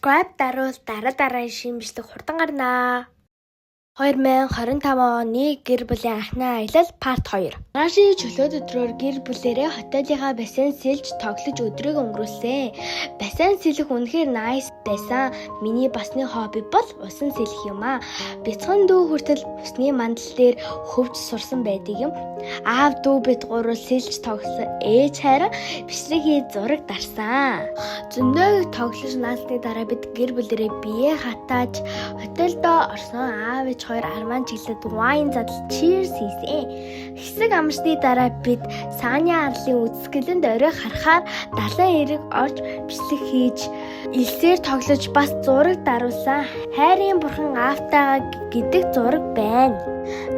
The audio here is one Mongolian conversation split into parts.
Subscribe даруул дараа дараа шинэ бичлэг хурдан гарнаа. 2025 оны гэр бүлийн анхны аялал part 2. Маргаашийн чөлөөт өдрөөр гэр бүлээрээ хотелийнхаа бассейн сэлж тоглож өдрийг өнгөрүүлсэн. Бассейн сэлэх үнэхээр nice байсан. Миний бас нэг хобби бол усан сэлэх юм аа. Бяцхан дүү хүртэл усны мандал дээр хөвж сурсан байдаг юм. Аав дүү бид гурав сэлж тоглосон. Ээж харин бичлэг хийж зураг дарсан. Зөндөө их тоглож наасны дараа бид гэр бүлээрээ бие хатааж хотелдоо орсон. Аав ээж хоёр арман чиглэлд wine задлж cheers хийсэн. Хэсэг амарсны дараа бид Саня арлын үзэсгэлэнд орой харахаар далайн эрэг орж бичлэг хийж элсээр тоглож бас зураг даруулсан. Хайрын бурхан аавтайгаа гэдэг зураг байна.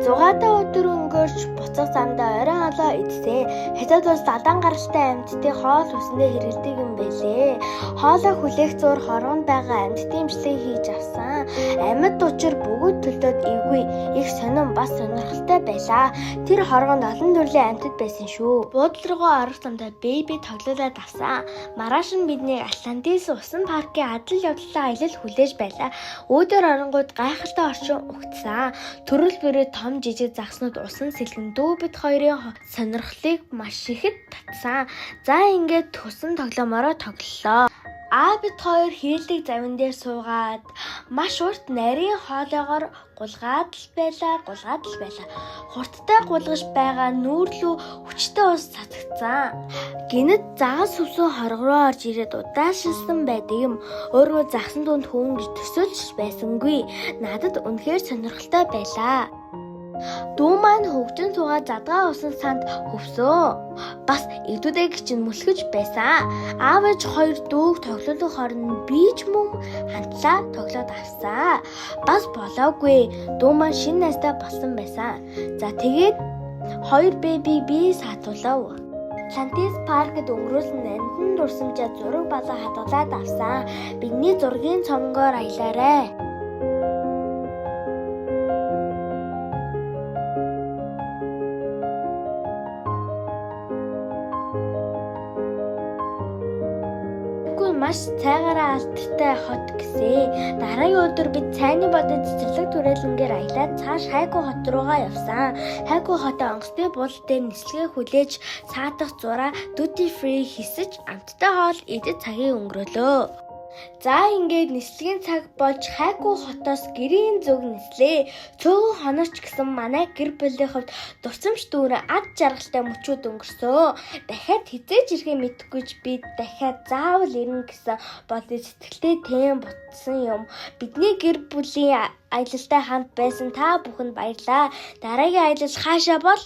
Зугаатаа өдөр өнгөрч буцах замдаа оройн хоолоо идсэн. Хятад улс далайн гаралтай амьтдыг хоол хүнсэндээ хэрэглэдэг юм байлээ. Хоолоо хүлээх зуур хоргонд байгаа амьтдын имжлэгийг хийж авсан. Амьд учир бүгд төлдөөд эвгүй их сонин бас сонирхолтой байлаа. Тэр хоргонд олон төрлийн амьтад байсан шүү. Буудлын руугаа орох замдаа baby тоглоулаад авсан. Маргааш нь биднийг Атлантис усан паркийн адал явдлаа аялал хүлээж байлаа. Үүдээр оронгууд гайхалтай орчин угтсан. Төрөл бүрийн том жижиг загаснууд усан сэлгэн дүү бид хоёрын сонирхлыг маш ихэд татсан. За ингээд төсөн тоглоомороо тоглолоо. Аа бид хоёр хийлдэг завин дээр суугаад маш урт нарийн хоолойгоор гулгаад л байлаа, гулгаад л байлаа. Хурдтай гулгаж байгаа нүүр лүү хүчтэй ус цацагдсан. Гэнэт загас хөвсөн хорго руу орж ирээд удаашилсан байдаг юм. Өөрөө загсан дунд хүн гэж төсөөлж байсангүй. Надад үнэхээр сонирхолтой байлаа. Дүү маань хөгжин суугаад задгаа усан санд хөвсөн. Бас эгдүүдээ чинь мөлхөж байсан. Аав ээж хоёр дүүг тоглолын хооронд би ч мөн хандлаа тоглоод авсан. Бас болоогүй. Дүү маань шинэ найзтай болсон байсан. За тэгээд хоёр baby би саатуулав. Атлантис паркд өнгөрүүлсэн нандин дурсамжаа зураг болон хадгалаад авсан. Бидний зургийн цомгоор аялаарай. Тэгэхгүй маш цайгаараа алдартай хот гэсэн. Дараагийн өдөр бид цайны бодит цэцэрлэг түрээлэнгээр аялаад цааш Хайку хот руугаа явсан. Хайку хотын онгоцны буудлын дээр нислэгээ хүлээж саатах зураа duty free хийсэж амттай хоол идэж цагийг өнгөрөөлөө. За ингээд нислэгийн цаг болж Хайку хотоос гэрийн зүг нислээ. Цөөхөн хоногч гэсэн манай гэр бүлийн хувьд дурсамж дүүрэн ад жаргалтай мөчүүд өнгөрсөн. Дахиад хэзээ ч ирэхээ мэдэхгүй ч би дахиад заавал ирнэ гэсэн бодол сэтгэлдээ тэм бутсан юм. Бидний гэр бүлийн аялалтай хамт байсан та бүхэнд баярлалаа. Дараагийн аялал хаашаа бол